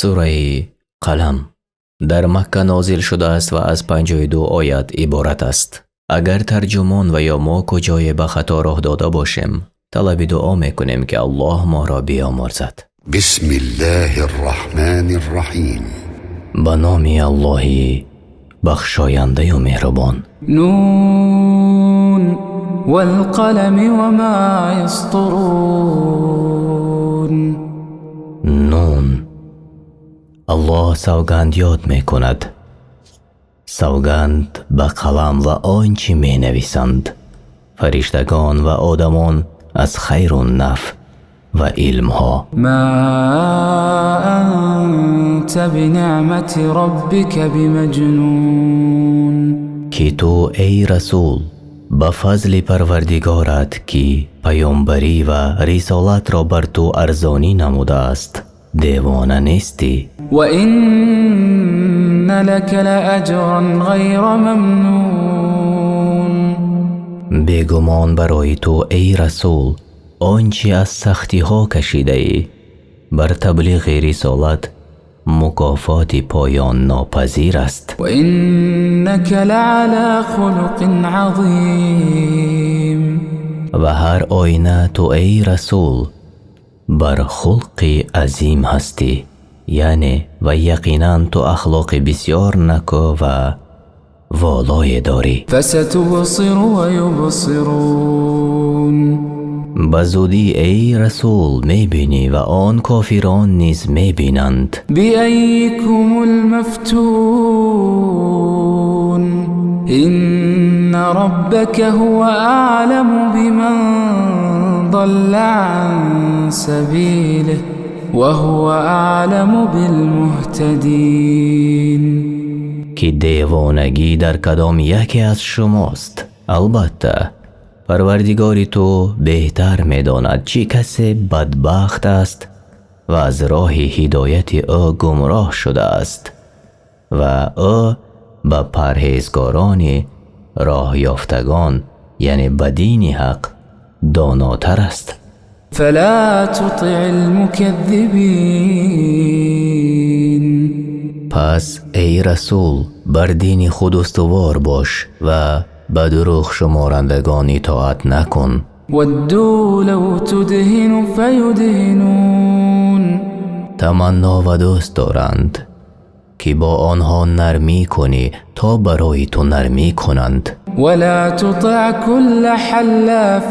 Сураи Қалам дар Макка нозил шудааст ва аз 52 оят иборат аст. Агар тарҷумон ва ё мо куҷое ба хато роҳ дода бошем, талаби дуо мекунем, ки Аллоҳ моро биёмурзад. بسم الله الرحمن الرحيم. Ба номи Аллоҳи бахшояндаю меҳрубон. نون والقلم وما يسطرون. Нун. Аллоҳ савганд ёд мекунад, савганд ба қалам ва он чӣ менависанд фариштагон ва одамон аз хайру наф ва илмҳо. ما أنت بنعمة ربك بمجنون. Ки ту, эй расул, ба фазли Парвардигорат, ки паёмбарӣ ва рисолатро бар ту арзонӣ намудааст, девона нестӣ. وإن لك لأجرا غير ممنون. Бегумон, барои ту, эй расул, он чӣ аз сахтиҳо кашидаӣ бар таблиғи рисолат мукофоти поённопазир аст. وإنك لعلى خلق عظيم. Ва ҳар оина ту, эй расул, бар хулқи азим ҳастӣ, яъне ва яқинан ту ахлоқи бисёр накӯ ва волое дорӣ. فستبصر ويبصرون. Ба зудӣ, эй расул, мебинӣ ва он кофирон низ мебинанд. بأيكم المفتون. إن ربك هو أعلم بمن ضل عن سبيله وهو أعلم بالمهتدين. Ки девонагӣ дар кадом яке аз шумост? Албатта, Парвардигори ту беҳтар медонад, чӣ касе бадбахт аст ва аз роҳи ҳидояти ӯ гумроҳ шудааст, ва ӯ ба парҳезгорони роҳёфтагон, яъне ба дини ҳақ, донотар аст. فلا تطع المكذبين. Пас, эй расул, бар дини худ устувор бош ва ба дурӯғшуморандагон итоат накун. ودوا لو تدهن فيدهنون. Таманно ва дӯст доранд, ки бо онҳо нармӣ кунӣ, то барои ту нармӣ кунанд. ولا تطع كل حلاف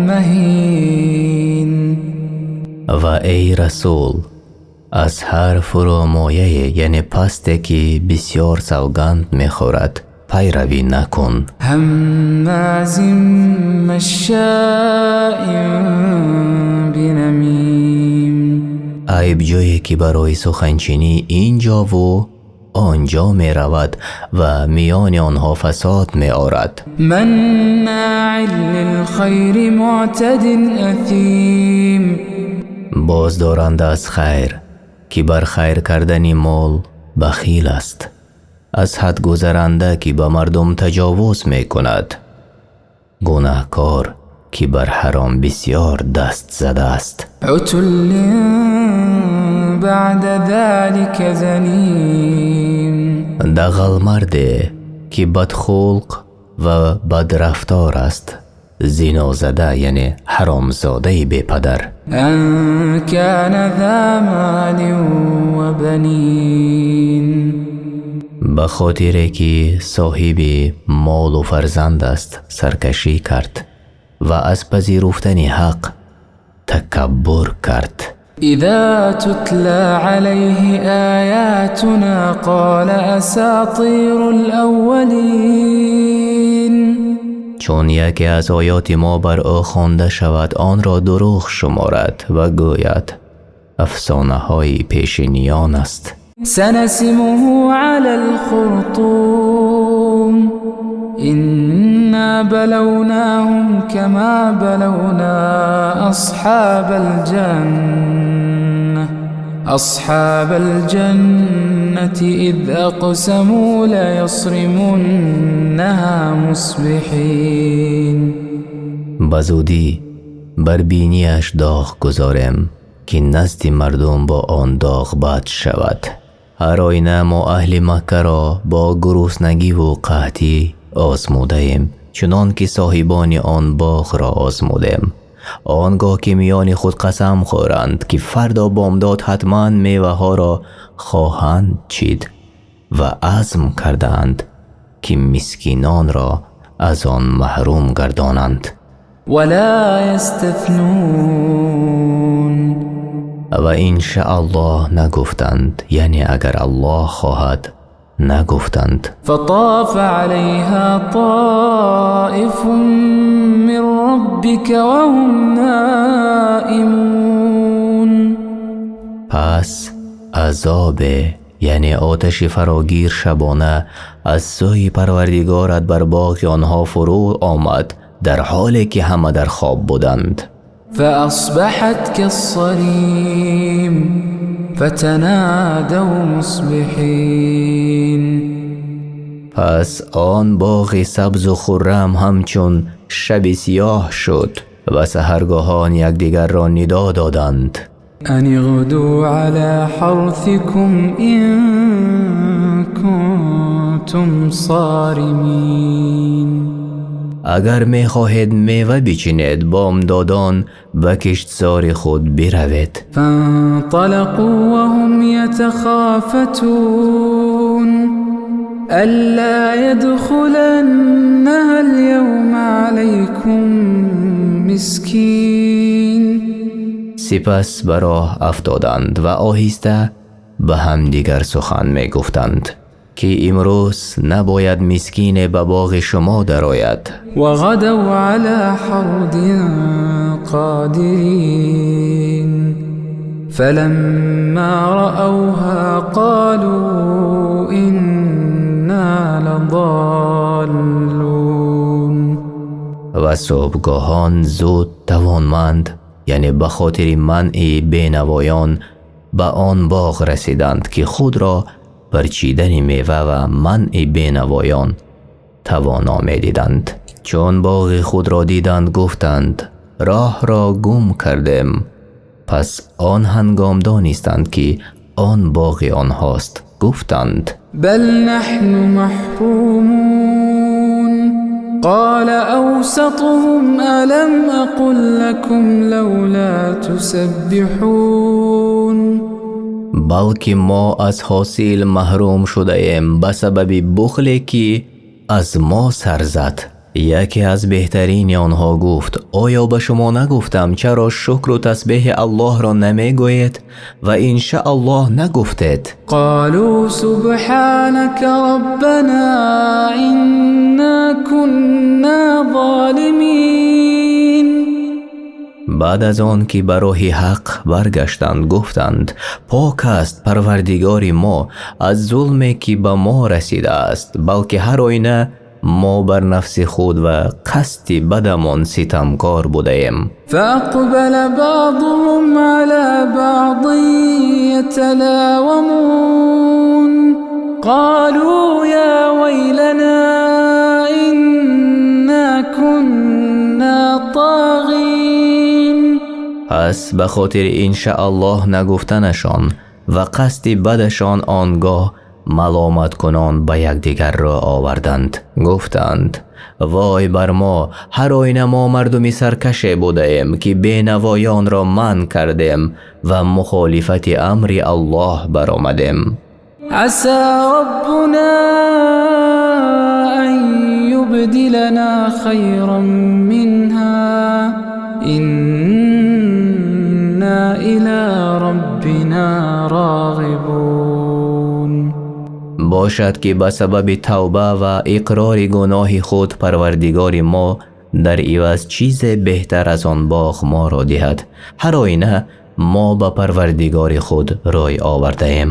مهين. Ва, эй расул, аз ҳар фурӯмояе, яъне пасте, ки бисёр савганд мехӯрад, пайравӣ накун. هماز مشاء بنميم. Айбҷӯе, ки барои суханчинӣ ин ҷову он ҷо меравад ва миёни онҳо фасод меорад. مناع للخير معتد أثيم. Боздоранда аз хайр, ки бар хайр кардани мол бахил аст, аз ҳад гузаранда, ки ба мардум таҷовуз мекунад, гунаҳкор, ки бар ҳаром бисёр даст задааст. عتل بعد ذلك زنيم. Дағалмарде, ки бадхулқ ва бадрафтор аст, зинозада, яъне ҳаромзодаи бепадар. أن كان ذا مال وبنين. Ба хотире ки соҳиби молу фарзанд аст, саркашӣ кард ва аз пазируфтани ҳақ такаббур кард. إذا تتلى عليه آياتنا قال أساطير الأولين. Чун яке аз оёти мо бар ӯ хонда шавад, онро дурӯғ шуморад ва гӯяд: афсонаҳои пешиниён аст. سنسمه على الخرطوم. إنا بلوناهم كما بلونا أصحاب الجنة إذ أقسموا ليصرمنها مصبحين. Ба зудӣ бар бинияш доғ гузорем, ки ки назди мардум бо он доғ бад шавад. Ҳар оина мо аҳли Маккаро бо гуруснагӣ ва қаҳтӣ озмудаем, чунон ки соҳибони он боғро озмудем. Он гоҳ ки миёни худ қасам хӯранд, ки фардо бомдод ҳатман мевааҳоро хоҳанд чид ва азм кардаанд, ки мискинонро аз он маҳрум гардонанд. ولا يستثنون. Ва иншоаллоҳ нагуфтанд, яъне агар Аллоҳ хоҳад нагуфтанд. فطاف عليها طائف من ربك وهم نائمون. Пас азоб, яъне оташи фарогир, шабона аз сӯи Парвардигорат бар боғи онҳо фурӯ омад, дар ҳоле ки ҳама дар хоб буданд. فأصبحت كالصريم فتنادوا مصبحين. Пас он боғи сабзу хуррам ҳамчун шаби сиёҳ шуд ва саҳаргоҳон якдигарро нидо доданд. أن اغدوا على حرثكم إن كنتم صارمين. Агар мехоҳед мева бичинед, бомдодон ба киштзори худ биравед. فانطلقوا وهم يتخافتون ألا يدخلنها اليوم عليكم مسكين. Сипас ба роҳ афтоданд ва оҳиста ба ҳамдигар сухан мегуфтанд, ки имрӯз набояд мискине ба боғи шумо дарояд. وغدوا على حرد قادرين فلما رأوها قالوا إنا لضالون. Ва субҳгоҳон зуд тавонманд, яъне ба хотири манъи бенавоён, ба он боғ расиданд, ки худро бар чидани мева ва манъи бенавоён тавоно медиданд. Чун боғи худро диданд, гуфтанд: роҳро гум кардем. Пас он ҳангом донистанд, ки он боғи онҳост. Гуфтанд: بل نحن محرومون. قال أوسطهم ألم أقل لكم لولا تسبحون. Балки мо аз ҳосил маҳрум шудаем ба сабаби бухле, ки аз мо сар зад. Яке аз беҳтарини онҳо гуфт: оё ба шумо нагуфтам, чаро шукру тасбеҳи Аллоҳро намегӯед ва иншааллоҳ нагуфтед? قالوا سبحانك ربنا إنا كنا ظالمين. Баъд аз он ки ба роҳи ҳақ баргаштанд, гуфтанд: пок аст Парвардигори мо аз зулме, ки ба мо расидааст, балки ҳар оина мо бар нафси худ ва қасди бадамон ситамкор будаем. فأقبل بعضهم على بعض يتلاومون قالوا يا ويلنا إنا كنا طاغين. Пас ба хотири иншааллоҳ нагуфтанашон ва қасди бадашон он гоҳ маломаткунон ба якдигар рӯ оварданд. Гуфтанд: вой бар мо, ҳар оина мо мардуми саркаше будаем, ки бенавоёнро манъ кардем ва мухолифати амри Аллоҳ баромадем. عسى ربنا أن يبدلنا خيرا منها إنا إلى ربنا راغبون. Бошад, ки ба сабаби тавба ва иқрори гуноҳи худ Парвардигори мо дар иваз чизе беҳтар аз он боғ моро диҳад. Ҳар оина мо ба Парвардигори худ рӯй овардаем.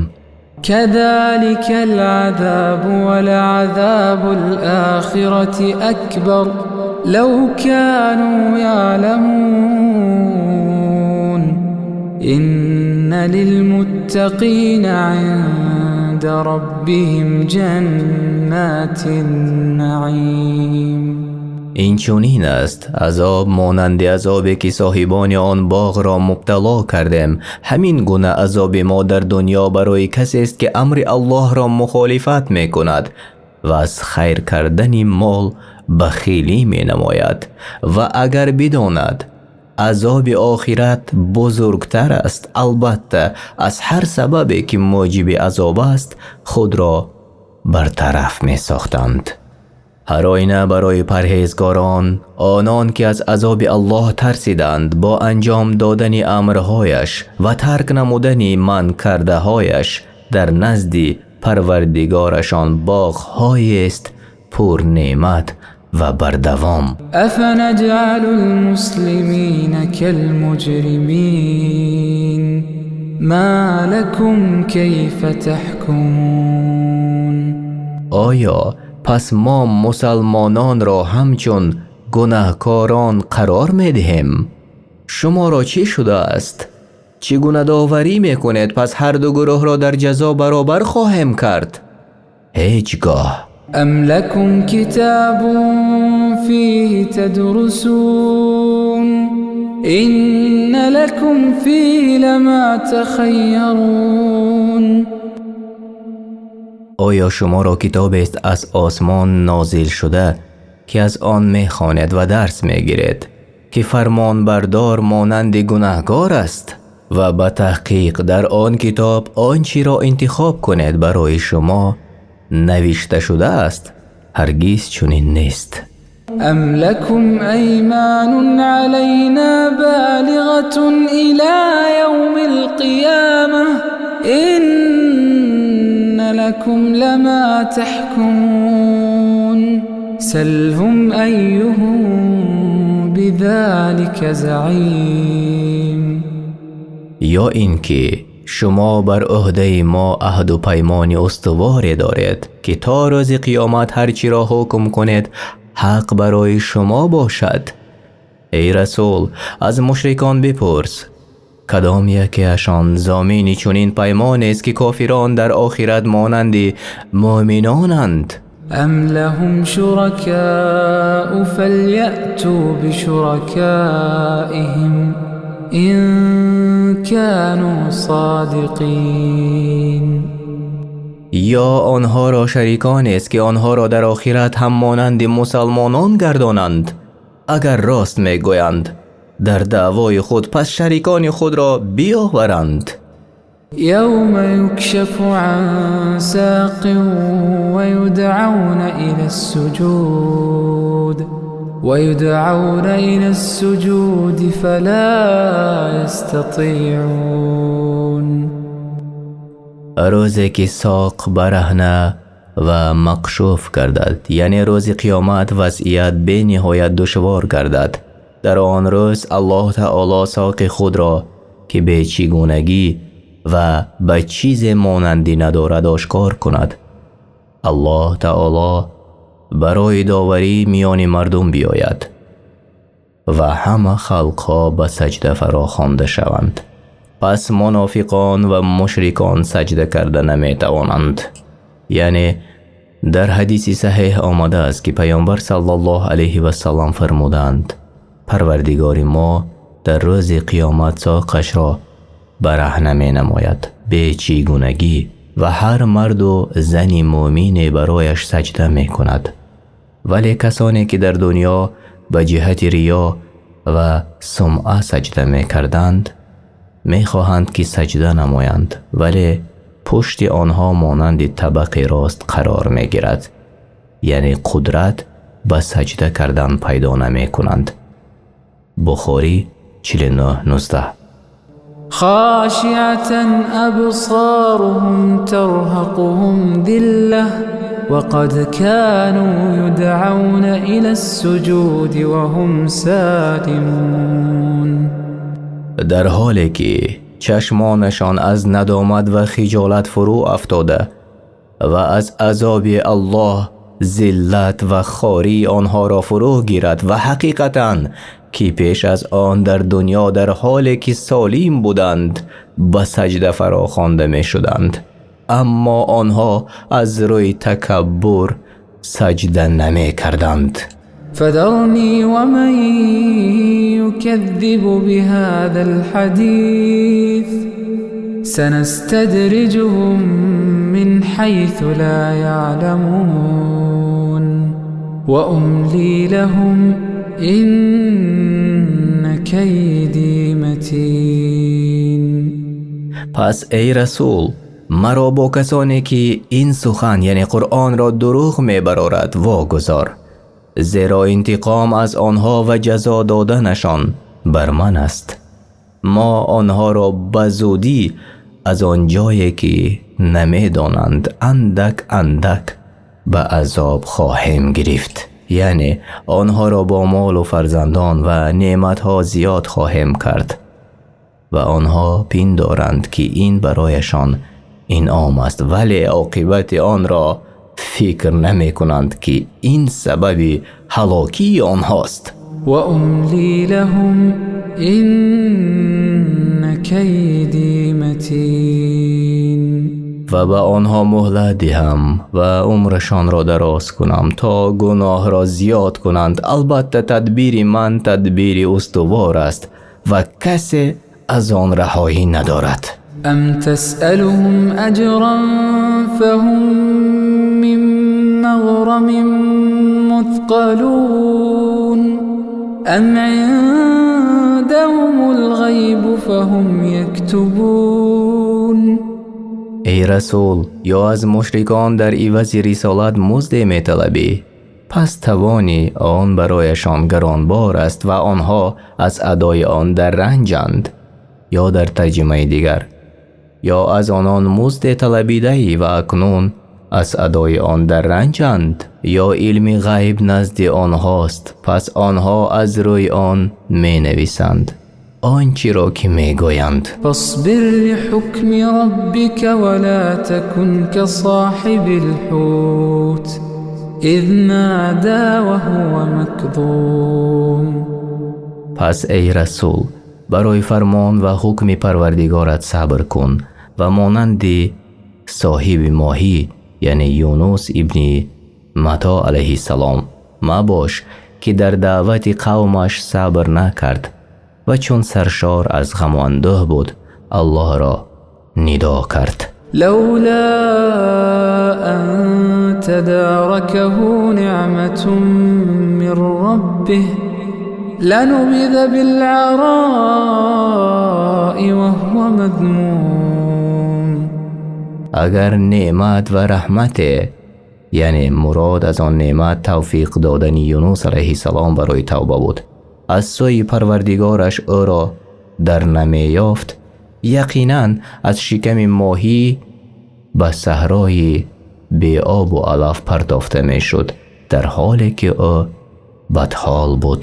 كذلك العذاب ولعذاب الآخرة أكبر لو كانوا يعلمون. إن للمتقين عند ربهم جنات النعيم. Ин чунин аст азоб монанди азобе ки соҳибони он боғро мубтало кардем. Ҳамин гуна азоби мо дар дунё барои касест ки амри Аллоҳро мухолифат мекунад ва аз хайр кардани мол бахилӣ менамояд. Ва агар бидонад азоби охират бузургтар аст, албатта аз ҳар сабабе ки мӯҷиби азоб аст худро бартараф месохтанд. Ҳар оина барои парҳезгорон, онон ки аз азоби Аллоҳ тарсиданд бо анҷом додани амрҳояш ва тарк намудани манъ кардаҳояш, дар назди Парвардигорашон боғҳоест пурнеъмат ва бардавом. أفنجعل المسلمين كالمجرمين ما لكم كيف تحكمون. Оё пас мо мусалмононро ҳамчун гунаҳкорон қарор медиҳем? Шуморо чӣ шудааст? Чӣ гуна доварӣ мекунед? Пас ҳар ду гурӯҳро дар ҷазо баробар хоҳем кард? Ҳеҷ гоҳ. أم لكم كتاب فيه تدرسون إن لكم فيه لما تخيرون. Оё шуморо китобест аз осмон нозил шуда, ки аз он мехонед ва дарс мегиред, ки фармонбардор монанди гунаҳкор аст? Ва ба таҳқиқ дар он китоб он чиро интихоб кунед барои шумо навишта шудааст? Ҳаргиз чунин нест. أم لكم أيمان علينا بالغة إلى يوم القيامة إن لكم لما تحكمون سلهم أيهم بذلك زعيم. Ё ин ки шумо бар уҳдаи мо аҳду паймони устуворе доред, ки то рӯзи қиёмат ҳар чиро ҳукм кунед ҳақ барои шумо бошад? Эй расул, аз мушрикон бипурс, кадом якеашон зомини чунин паймонест, ки кофирон дар охират монанди муъминонанд? أم لهم شركاء فليأتوا بشركائهم إن كانوا صادقين. Ё онҳоро шариконест, ки онҳоро дар охират ҳам монанди мусалмонон гардонанд? Агар рост мегӯянд дар даъвои худ, пас шарикони худро биёваранд. يوم يكشف عن ساق ويدعون إلى السجود فلا يستطيعون. Рӯзе ки соқ бараҳна ва макшуф гардад, яъне рӯзи қиёмат вазъият бениҳоят душвор гардад. Дар он рӯз Аллоҳ таоло соқи худро, ки бечигунагӣ ва ба чизе монандӣ надорад, ошкор кунад. Аллоҳ таоло барои доварӣ миёни мардум биёяд ва ҳама халқҳо ба саҷда фаро хонда шаванд. Пас мунофиқон ва мушрикон саҷда карда наметавонанд. Яъне дар ҳадиси саҳеҳ омадааст, ки Паёмбар саллаллоҳу алайҳи васаллам фармуданд: Парвардигори мо дар рӯзи қиёмат соқашро бараҳна менамояд бечигунагӣ ва ҳар марду зани мӯмине барояш саҷда мекунад. Вале касоне ки дар дунё ба ҷиҳати риё ва сумъа саҷда мекарданд, мехоҳанд ки саҷда намоянд, вале пушти онҳо монанди табақи рост қарор мегирад, яъне қудрат ба саҷда кардан пайдо намекунанд. Бухорӣ 49:19. خاشعة أبصارهم ترهقهم ذلة وقد كانوا يدعون إلى السجود وهم سالمون. Дар ҳоле ки чашмонашон аз надомат ва хиҷолат фурӯ афтода ва аз азоби Аллоҳ зиллат ва хорӣ онҳоро фурӯ гирад, ва ҳақиқатан ки пеш аз он дар дунё дар ҳоле ки солим буданд ба саҷда фаро хонда мешуданд, аммо онҳо аз рӯи такаббур саҷда намекарданд. فذرني ومن يكذب بهذا الحديث سنستدرجهم من حيث لا يعلمون وأملي لهم إن كيدي متين. Пас, эй расул, маро бо касоне, ки ин сухан, яъне Қуръонро, дурӯғ мебарорад, вогузор, зеро интиқом аз онҳо ва ҷазо доданашон бар ман аст. Мо онҳоро ба зудӣ аз он ҷое, ки намедонанд, андак андак ба азоб хоҳем гирифт, яъне онҳоро бо мол ва фарзандон ва неъматҳо зиёд хоҳем кард ва онҳо пиндоранд, ки ин барояшон инъом аст, вале оқибати онро фикр намекунанд, ки ин сабаби ҳалокии онҳост. وأملي لهم إن كيدي متين. Ва ба онҳо муҳлат диҳам ва умрашонро дароз кунам, то гуноҳро зиёд кунанд. Албатта, тадбири ман тадбири устувор аст ва касе аз он раҳоӣ надорад. أم تسألهم أجرا فهم من مغرم مثقلون أم عندهم الغيب فهم يكتبون. Эй расул, ё аз мушрикон дар ивази рисолат музде металабӣ, пас тавони он барояшон гаронбор аст ва онҳо аз адои он дар ранҷанд? Ё дар тарҷимаи дигар, ё аз онон музде талабидаӣ ва акнун аз адои он дар ранҷанд? Ё илми ғайб назди онҳост, пас онҳо аз рӯи он менависанд он чиро, ки мегӯянд? فاصبر لحكم ربك ولا تكن كصاحب الحوت إذ نادى وهو مكظوم. Пас, эй расул, барои фармон ва ҳукми парвардигорат сабр кун ва монанди соҳиби моҳӣ, яъне Юнус ибни Мато алайҳиссалом, мабош, ки дар даъвати қавмаш сабр накард ва чун саршор аз ғаму андӯҳ буд, Аллоҳро нидо кард. لولا أن تداركه نعمة من ربه لنبذ بالعراء وهو مذموم. Агар неъмат ва раҳмате, яъне мурод аз он неъмат тавфиқ додани Юнус алайҳиссалом барои тавба буд, аз сӯи парвардигораш ӯро дар намеёфт, яқинан аз шиками моҳӣ ба саҳрои беобу алаф партофта мешуд, дар ҳоле ки ӯ бадҳол буд.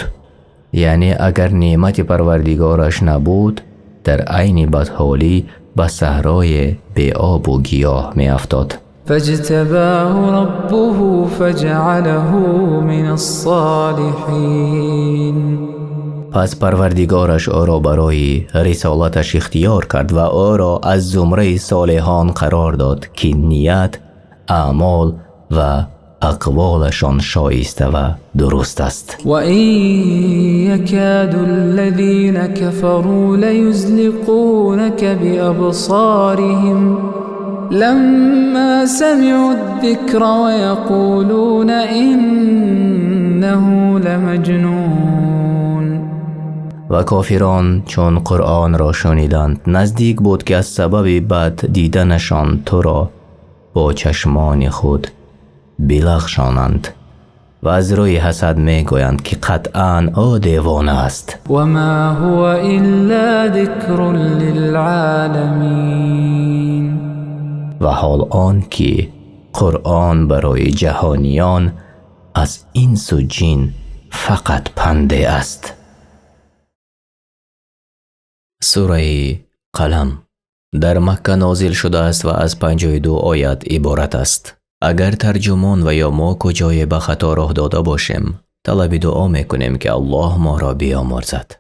Яъне агар неъмати парвардигораш набуд, дар айни бадҳолӣ ба саҳрое беобу гиёҳ меафтод. فاجتباه ربه فجعله من الصالحين. Пас парвардигораш ӯро барои рисолаташ ихтиёр кард ва ӯро аз зумраи солеҳон қарор дод, ки ният, аъмол ва ақволашон шоиста ва дуруст аст. وإن يكاد الذين كفروا ليزلقونك بأبصارهم لما سمعوا الذكر ويقولون إنه لمجنون. Ва кофирон чун Қуръонро шуниданд, наздик буд, ки аз сабаби бад диданашон туро бо чашмони худ билағшонанд ва аз рӯи ҳасад мегӯянд, ки қатъан ӯ девона аст. وما هو إلا ذكر للعالمين. Ва ҳол он ки Қуръон барои ҷаҳониён аз инсу ҷин фақат панде аст. Сураи Қалам дар Макка нозил шудааст ва аз 52 оят иборат аст. Агар тарҷумон ва ё мо куҷое ба хато роҳ дода бошем, талаби дуо мекунем, ки Аллоҳ моро биёмурзад.